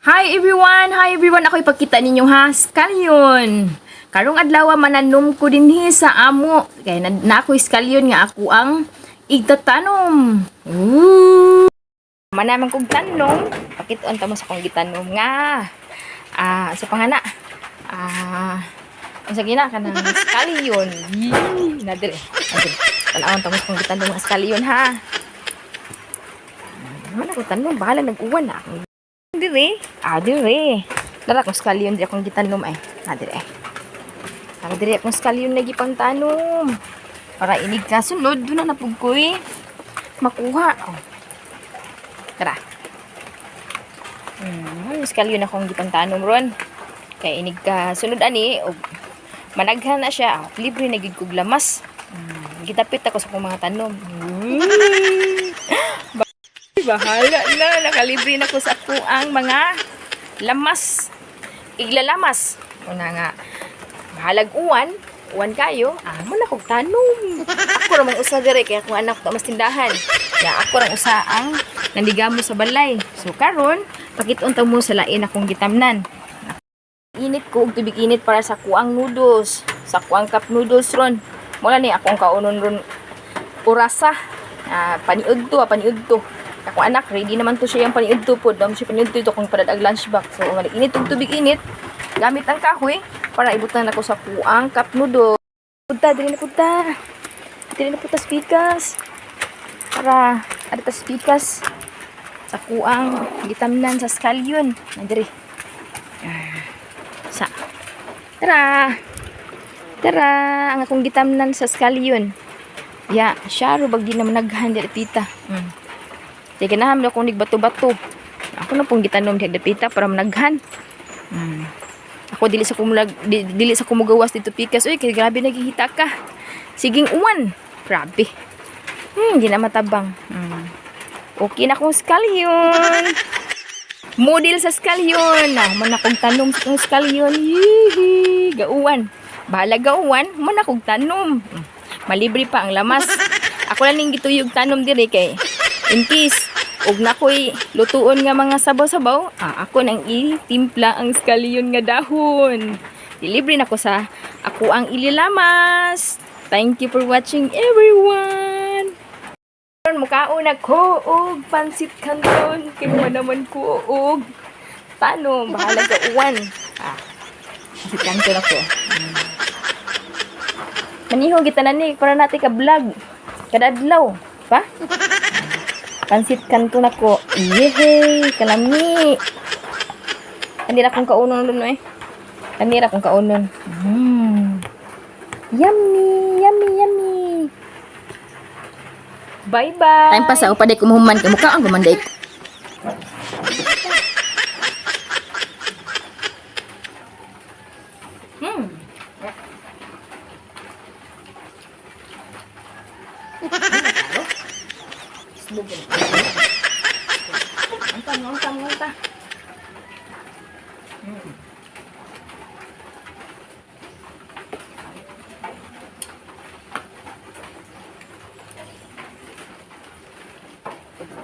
Hi everyone! Hi everyone! Ako ipakita ninyo ha, scallion! Karong adlaw mananom ko dinhi sa amo. Kay na ako'y scallion nga ako ang igtatanom. Ooh! Manaman kog tanom, pakiton ta mo sa akong gitanom nga. Ah, sa pangana. Ah, unsa gina kanang scallion. Yee, na dire. Na dire. Tan-awon ta mo sa akong gitanom nga scallion ha. Man ako tanom, bahala nag-uwan na akong dire. Ah, dire. Dara akong scallion di akong gitanom ay. Ah, dire. Tara dire akong scallion na gipangtanom. Para inig ka sunod doon na napug ko eh. Makuha. Oh. Tara. Scallion akong gipangtanom ron. Kay inig ka sunod ani og managhan na siya. Ah, libre na gid kog lamas. Gitapit ako sa akong mga tanom. Bahala na, nakalibre na ko sa ako ang mga lamas. Iglalamas. Una nga, bahalag uwan, uwan kayo, ah, mo na kog tanom. Ako ra mang usa diri kay akong anak mas tindahan. Ya ako rang usa ang nandigamo sa balay. So karon, pakit-on ta mo sa lain akong gitamnan. Init ko og tubig init para sa kuang noodles, sa kuang cup noodles ron. Mula ni akong kaunon ron orasa. Ah, paniud to, ah, paniud to. Akong anak, ready naman to siya yung paniud to po. Damo siya paniud to ito kung padadag lunchbox. So, nga init og tubig init, gamit ang kahoy para ibutan ako sa kuang cup noodle. Punta, dili na punta. Dili na punta spikas. Para, ada ta spikas sa kuang gitamnan sa scallion. Na diri. Ah, sa. Tara. Tara, ang akong gitamnan sa scallion. Ya, siya ro bag di naman naghan di pita. Di ganahan mo akong nigbato-bato. Ako na pong gitanom di dapita para managhan. Ako dili sa kumulag dili sa kumugawas dito pikas. Uy, kay grabe naghihita ka. Siging uwan. Grabe. Di na matabang. Okay na akong scallion. Model sa scallion. Na, man akong tanom sa akong scallion. Yihi, gauwan. Bahala gauwan, man akong tanom. Malibre pa ang lamas. Ako lang ning gituyog tanom diri kay in case og nakoy lutuon nga mga sabaw-sabaw, ah, ako nang itimpla ang scallion nga dahon. Dilibre na ko sa ako ang ililamas. Thank you for watching everyone. Mukaon ako og pansit canton kay man naman ko og tanom, bahala sa uwan. Ah, pansit canton ako. Maniho kita na ni para natin ka vlog. Kada adlaw, pa? Pansit canton ako. Yehey, kalami. Kanira akong kaunon dun eh. Kanira akong kaunon. Yummy, yummy, yummy. Bye-bye. Time pa sa upaday kumuhuman kay mukha ang gumanday. Angta, angta, angta.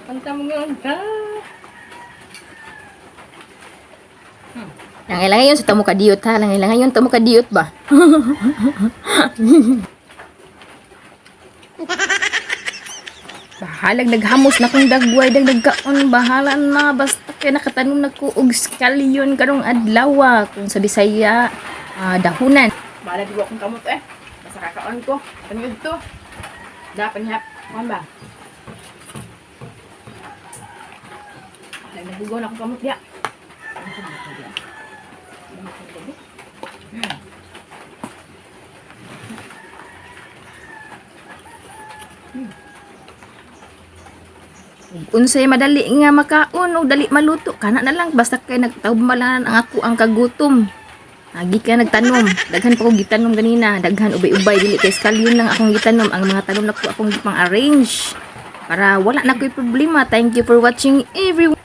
Angta mga angta. Langay ngayon sa tamo kadiyot ha, langay ngayon tamo kadiyot ba? Bahalag naghamos na kong dagway dag nagkaon, bahala na basta kay nakatanom na ko og scallion karong adlaw kung sa Bisaya, ah, dahunan. Bahala di akong kamot eh. Basta kakaon ko. Panyud to. Da panihap. Kuan ba? Bahalag nagugaw na akong kamot diya. Unsay madali nga makaon og dali maluto kana na lang basta kay nagtawbalan ang ako ang kagutom. Agi ka nagtanom, daghan pa ko gitanom ganina, daghan ubay-ubay dili kay scallion lang akong gitanom, ang mga tanom nako akong gipang arrange para wala na ko'y problema. Thank you for watching everyone.